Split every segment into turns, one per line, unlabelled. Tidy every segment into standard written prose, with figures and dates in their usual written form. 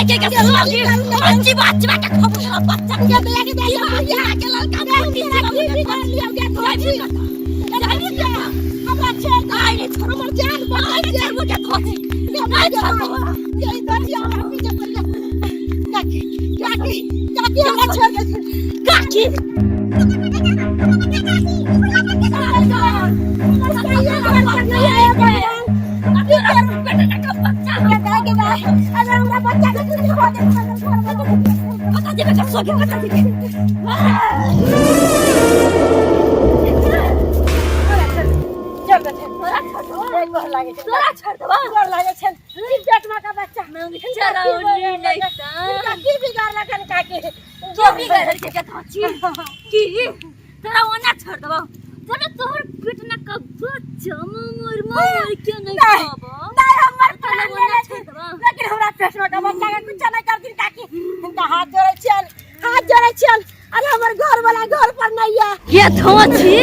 के के सोगी अच्छी बात चिबा के खबो तोरा बच्चा के दे के दे चिबा के ललका मोती चिबा के खा लिया के धोची जाबी का हमरा छोड़ दे आई रे छोड़ हमर जान बचाई दे के धोची नहीं छोड़बो
ये धोची हमरा पीछे पड़ गया। काकी, काकी, काकी, हमरा छोड़ दे।
काकी तोरा छोड़ देबा के बिगाड़ल के धोची की तोरा ओना छोड़ देबो तोरा तोहर पेट न कब्बो चमर मर के नहीं खाबो तोरा ओना छोड़ देबो
लेकिन हमरा पेट में बच्चा के कुछ नहीं कर दिन काकी। हिनका हाथ जोड़ै छियन, हाथ जोड़ै छियन। अरे हमर घर वाला घर पर नहीं है।
ये धोची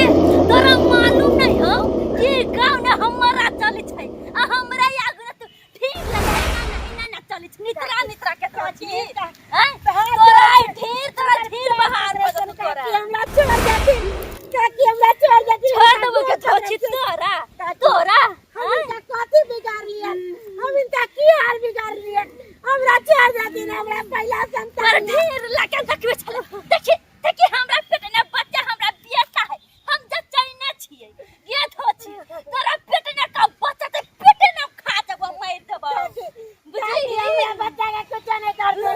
तोरा मालूम नहीं हो कि गाँव में हमारा चली छै आ हमरा आगू तू ठीक लगे ना ना ना ना चली छै नितरा नितरा के धोची हैं तोरा आई ढेर तोरा ढेर बहार बदल तोरा
काकी हमरा छोड़ देथिन, काकी हमरा छोड़ देथिन।
छोड़ देबो के धोची तोरा तोरा
हम इनका कथी बिगाड़ लियन, हम इनका की हाल बिगाड़ लियन? हमरा छोड़ देथिन, हमरा पहला
पर
संतान है।
ढेर लगे देखबे छले देखी देखी हमरा पेट ने बच्चा हमरा बेटा है हम जच्चा ने छियै ये धोची तोरा पेट ने का बच्चा ते पेट ने खा देबो मार देबो
काकी,
बुझली
हमरा बच्चा के कुछ नहीं कर दे।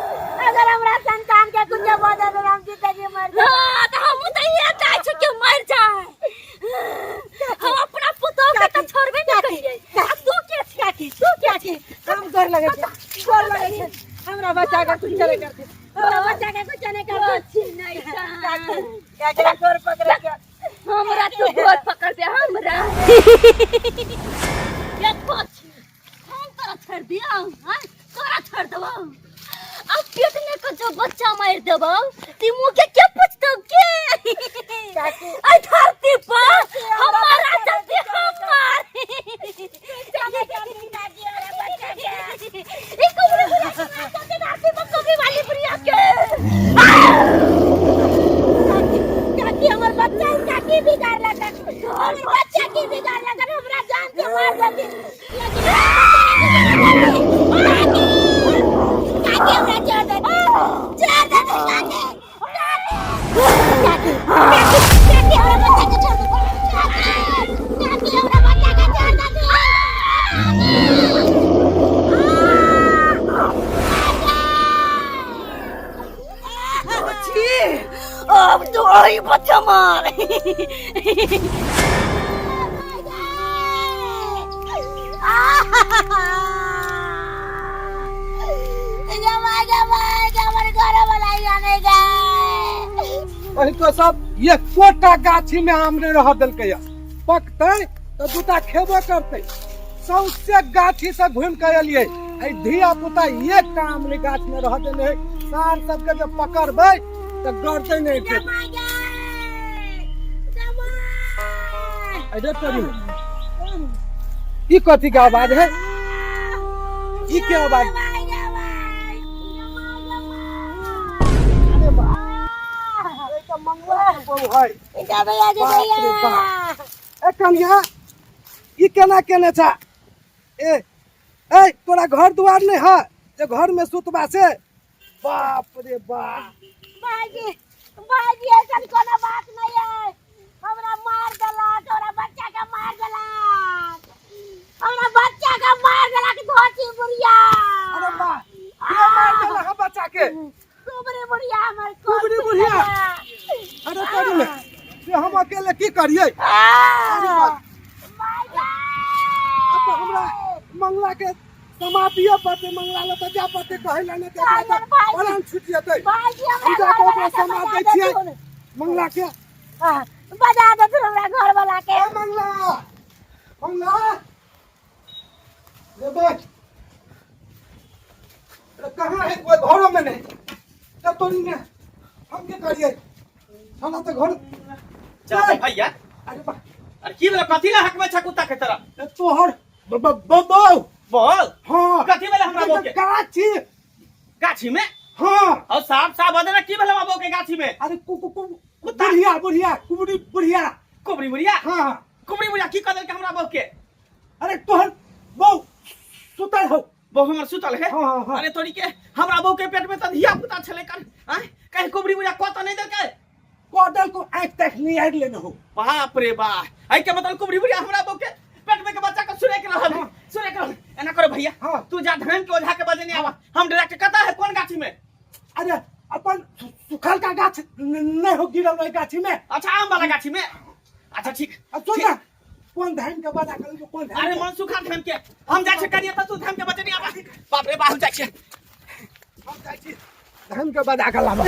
अगर हमरा संतान के कुछ भऽ जाए हम जिंदगी मर जाए।
हाँ तो हम तो ये चाहे छी कि मर जाए। हम अपना पुतोह के तो छोड़बे नहीं करिए। आ तू के छी?
काकी, काकी, हम गोर लगै छी, गोर लगै छी। हमरा बच्चा के कुछ नहीं कर दे, हमरा बच्चा के कुछ नहीं कर दे।
छी नहीं
काकी, काकी, गोर पकड़े के।
हमरा तू गोर पकड़ दे हमरा। ये छी हम तोरा छोड़ दिया हाँ तोरा छोड़ देबो। अब पेट में को जो बच्चा मार देबो ती मुंह के के पूछतो के?
काकी।
आई धरती पर हमारा चलती हमार ई कुबरी बुढ़िया के मार देते धरती पर कुबरी वाली बुढ़िया के।
काकी, हमर बच्चा काकी बिगाड़ लगा, हमर बच्चा की बिगाड़ लगा, हमरा जान से मार देती। काकी, काकी, हमरा छोड़ दे, छोड़ दे काकी। काकी, काकी, काकी, हमरा बच्चा के छोड़ दे। काकी, काकी, हमरा बच्चा के छोड़ दे।
छी अब तो आई बच्चा मार।
एहि तो सब एकोटा गाछी में आम नहीं रह देलकै या। पकतै तऽ दूटा खेबो करतै। सौंसे गाछी से घुमि के एलियै, एहि धिया पुता एकटा आम नहीं गाछ में रह देने है। सार सबके जे पकड़बै तऽ गड़तै नहीं खेतै। अरे तोरी, ई कथी के आवाज है? ई के आवाज? अरे बाप, ई तऽ मंगला के बहू है। बाप रे बाप। ए कन्या, ई केना केने छा? ए ए तोरा घर दुआर नहीं है जे घर में सुतबा से? बाप रे बाप।
भाईजी, भाईजी, ऐसा कोनो बात नहीं है। हमरा मार देलक, हमरा बच्चा के मार देलक, हमरा बच्चा के मार देलक धोती बुढ़िया।
अरे बा, के मार देलक हम बच्चा के?
कुबरी बुढ़िया हमर।
कुबरी बुढ़िया? अरे तोरी में से हम अकेले की करिए? अरे बा, अब तो हमरा मंगला के समापिए पड़ते। मंगला ले तऽ जाय पड़ते कहै लए, नहि तऽ एकरा तऽ प्राण छुटि जेतै। हम जा कऽ ओकरा समाप दै छियै मंगला के।
बजा देथुन हमरा घर वाला के।
ए मंगला, मंगला रे बैठ। अरे कहाँ है कोई? घरों में नहीं। तब तो नहीं, हम के करिए? हमरा तऽ घर
जा भैया।
अरे बा।
अरे की भेलै? कथी ला हकबै छ कुत्ता के तरह?
ए तोहर बबौ।
बोल।
हाँ।
कथी भेलै हमरा बौ के?
गाछी
गाछी में?
हाँ।
और साफ साफ बदल की भेल हमरा बहू के गाछी में?
अरे कु कु कु बुढ़िया बुढ़िया कुबड़ी बुढ़िया।
कुबरी बुढ़िया?
हाँ।
कुबरी बुढ़िया की कह देलकै हमरा बहू के?
अरे तोहर बहू सुतल हो।
बहू हमर सुतल है?
हाँ, हाँ, हाँ।
अरे तोरी के हमरा बहू के पेट में त धिया पुता छलै कर आय कहीं कुबरी बुढ़िया कह त नहीं देलकै?
कह देलको आँखि ताँखि निहारि लेने हो।
बाप रे बा, एहि के मतलब कुबरी बुढ़िया हमरा बहू के पेट में के बच्चा के सुरेक रहल है, सुरेक रहल। एना करो भैया,
हाँ।
तू जा धान के ओझा के बजने आवा, हम डायरेक्ट कता है कोन गाछी में?
अरे अपन सुखल का गाछ नहीं हो गिरल ओहि गाछी में।
अच्छा आम वाला गाछी में। अच्छा ठीक।
अब सुन ना, कोन धान के बजा कर कोन धान?
अरे मन सुखा धान के हम जाइ छै करिया त तू धान के बजने आवा। बाप रे बाप, हम जाइ छै,
हम जाइ छी धान के बजा कर लाबा।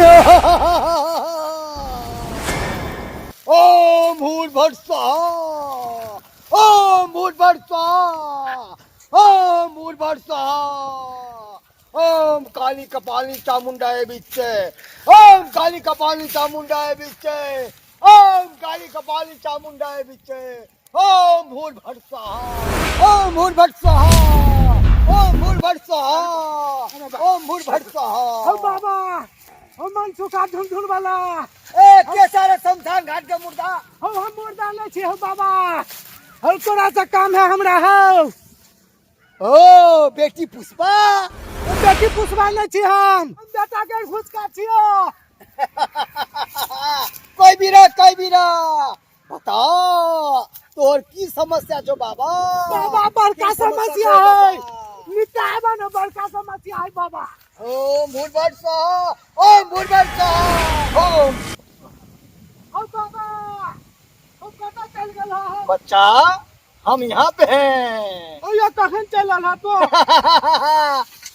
ओम भूर्भुव स्वाहा, ओम भूर्भुव स्वाहा, ओम भूर्भुव स्वाहा, ओम काली कपाली चामुंडाए विच्चे, ओम काली कपाली चामुंडाए विच्चे, ओम काली कपाली चामुंडाए विच्चे, ओम भूर्भुव स्वाहा, ओम भूर्भुव स्वाहा, ओम भूर्भुव स्वाहा, ओम भूर्भुव स्वाहा।
हो बाबा, हो मन सुखा झुनझुन वाला।
ए के सारे शमशान घाट के मुर्दा?
हो हम मुर्दा नहीं छी हो बाबा, हो तोरा से काम है हमरा। हो
ओ बेटी पुष्पा।
बेटी पुष्पा नहीं छी हम बेटा के घुसका छियो।
कोई बीरा कोई बीरा बता तोहर की समस्या छौ बाबा?
बाबा बड़का
की
समस्या
छौ
है,
बाबा?
निकाय ना बड़का समस्या है बाबा।
ओम भूर्भुव स्वाहा, ओम भूर्भुव स्वाहा, ओम।
हो बाबा, हो कतऽ चलि गेल हो?
बच्चा हम यहाँ पे हैं।
ओ ये कखन चलि रहल तो?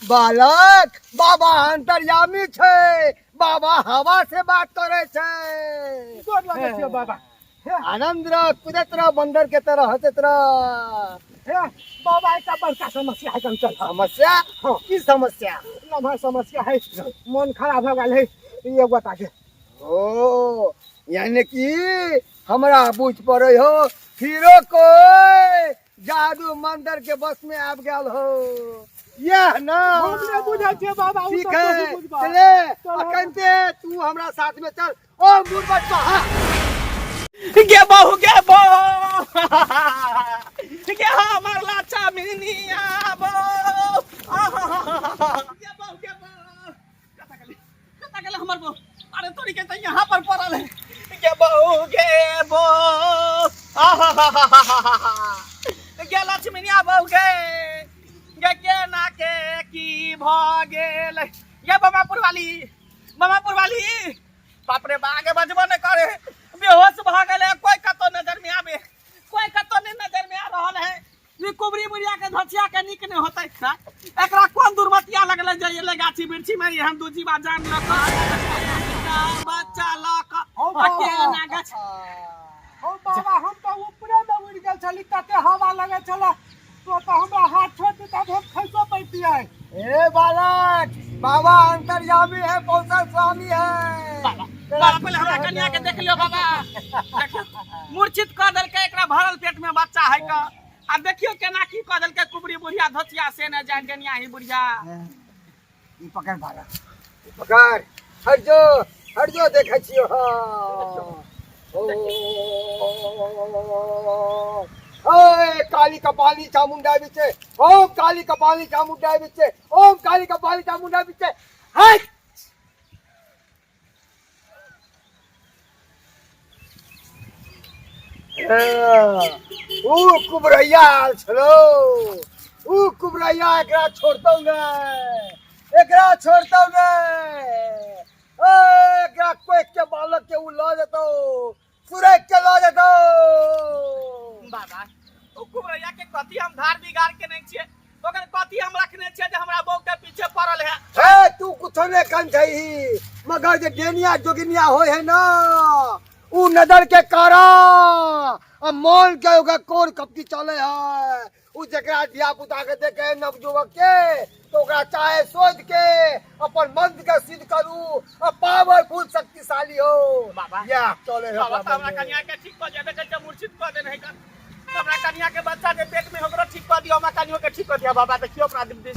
बालक बाबा अंतर्यामी छै, बाबा हवा से बात करे छै।
गोर लगै छियौ बाबा।
आनंद रह, कुदैत रह, बंदर के तरह हंसैत रह।
हे बाबा एकटा बड़का समस्या है चल।
समस्या?
हाँ।
की समस्या?
लम्हा समस्या है, मन खराब हो गेल है ये गोटा के।
ओ यानी कि हमरा बुझ पड़े हो फिरो कोई जादू मंत्र के बस में आबि गेल हो, यह ना?
हम नहि बुझै छियै बाबा, उ
ठीक
तऽ
है
तोही बुझबह।
चले
चल।
अखन ते तू हमरा साथ में चल। ओम भूर्भुव स्वाहा।
गे बहू गे बहू गे हमर लाचा मिनिया बहू, गे बहू गे बहू कता गेलै, कता गेलै हमर बहू? अरे तोरी के त यहाँ पर पड़ल है। गे बहू गे बहू गे लक्ष्मीनिया बहू गे गे केना के की भ गेल? गे बमापुर वाली, बमापुर वाली, बाप रे बा, आगे बजबो नहीं करे, बेहोश भ गेलै। कोई कतौ नजर में आबे, कोई कतौ नहीं नजर में आ रहल है। ई कुबरी बुढ़िया के धचिया के नीक नहीं होतै ना। एकरा कोन दुर्मतिया लगलै जे एलै गाछी बिरछी में एहन दू जीवा जान लऽ कऽ बच्चा लऽ कऽ आ केना गाछ।
हो बाबा, हम तऽ ऊपरे में उड़ि गेल छली, तते हवा लगै छलै, तो तऽ हमरा हाथ छोड़ देता तऽ हम खसो पैतियै।
ए बालक, बाबा अंतर्यामी है, कौशल स्वामी है।
बाबा बाबा पहिले हमरा कन्या के देख लियो बाबा, देखियो मूर्छित कऽ देलकै एकरा, भरल पेट में बच्चा है का। आ देखियो केना की कऽ देलकै कुबरी बुढ़िया धोतिया से ने जान डनिया ही बुढ़िया।
ई पकड़ बालक, ई पकड़, हट जो हट जो, देखै छियो। हाँ ओ ए काली कपाली चामुंडा बिचे, ओम काली कपाली चामुंडा बिचे, ओम काली कपाली चामुंडा बिचे, हट। ऊ कुबरैया आयल छलो, ऊ कुबरैया एकरा छोड़तौ नै, एकरा छोड़तौ नै। ए एकरा कोख के बालक के ऊ लऽ जेतौ, सुरैख के लऽ जेतौ।
बाबा ओ कुबरैया के कथी हम धार बिगाड़ के नहीं छियै, ओकर कथी हम रखने छियै जे हमरा बहू के पीछे पड़ल है?
हे तू कुछो नहीं कन छही, मगर जे डेनिया जोगिनिया होय है ना, ऊ नजर के कारण आ मन के ओकर कोर कपटी चले है। ऊ जकरा धिया पुता के देखे है नवयुवक के, तो ओकरा चाहे सोच के अपन मन के सिद्ध करू आ पावरफुल शक्तिशाली हो।
बाबा,
या चले है
बाबा,
ओकरा
तो हमरा
मन में।
कन्या के ठीक कऽ दिअ, देखै छियै मूर्छित कऽ देने है। हमरा कन्या के बच्चा जे पेट में ओकरो ठीक कऽ दियौ, हमरा कन्यो के ठीक कऽ दियौ बाबा। देखियौ ओकरा दृष्टि।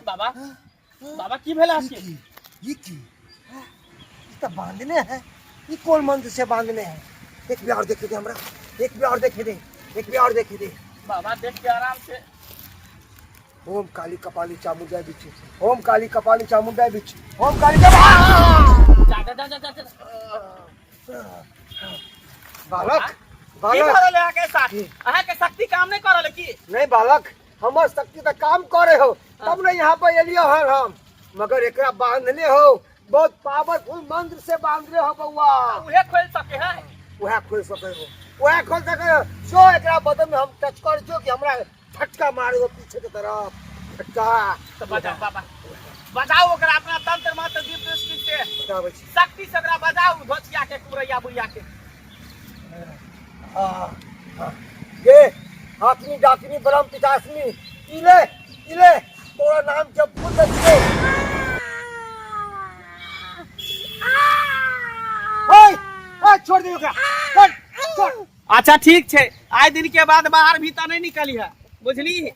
बाबा बाबा बाबा की भेल
ई
अहाँके
की ई की ई तऽ बांधने है ई कोन मंत्र से बांधने है एक बेर और देखे दे हमरा एक बेर और देखे दे एक बेर और देखे दे
बाबा देख के आराम से
ओम काली कपाली चामुंडा बिच्छू ओम काली कपाली चामुंडा बिच्छू ओम काली कपाली
जा जा जा जा जा
बालक
की
बालक
भऽ रहल है अहाँके साथ
की?
अहाँके शक्ति काम नहि कऽ रहल है की
नहीं बालक हमर शक्ति तऽ काम करे हो तब ने यहाँ पर एलियो हन हम मगर एकरा बांधले हो बहुत पावरफुल मंत्र से बांधले हो बउआ
उहे खोलि सके है
वएह खोल सके हो वएह खोल सके हो सो एकरा बदन में हम टच कर छो कि हमरा झटका मारे हो पीछे के तरफ झटका
तऽ बजाउ बाबा बजाउ ओकरा अपना तंत्र मंत्र दिव्य दृष्टि से
बताबै छी
शक्ति से ओकरा बजाउ धोतिया के कुरैया बुढ़िया के
हाँ, हाँ। ये हाथनी डाकनी ब्रह्म पितासनी इले इले तोरा नाम के भूल दे छियो ओए ओए छोड़ दे ओकरा छोड़ छोड़
अच्छा ठीक छै आइ दिन के बाद बाहर भीतर नहि निकली है बुझली।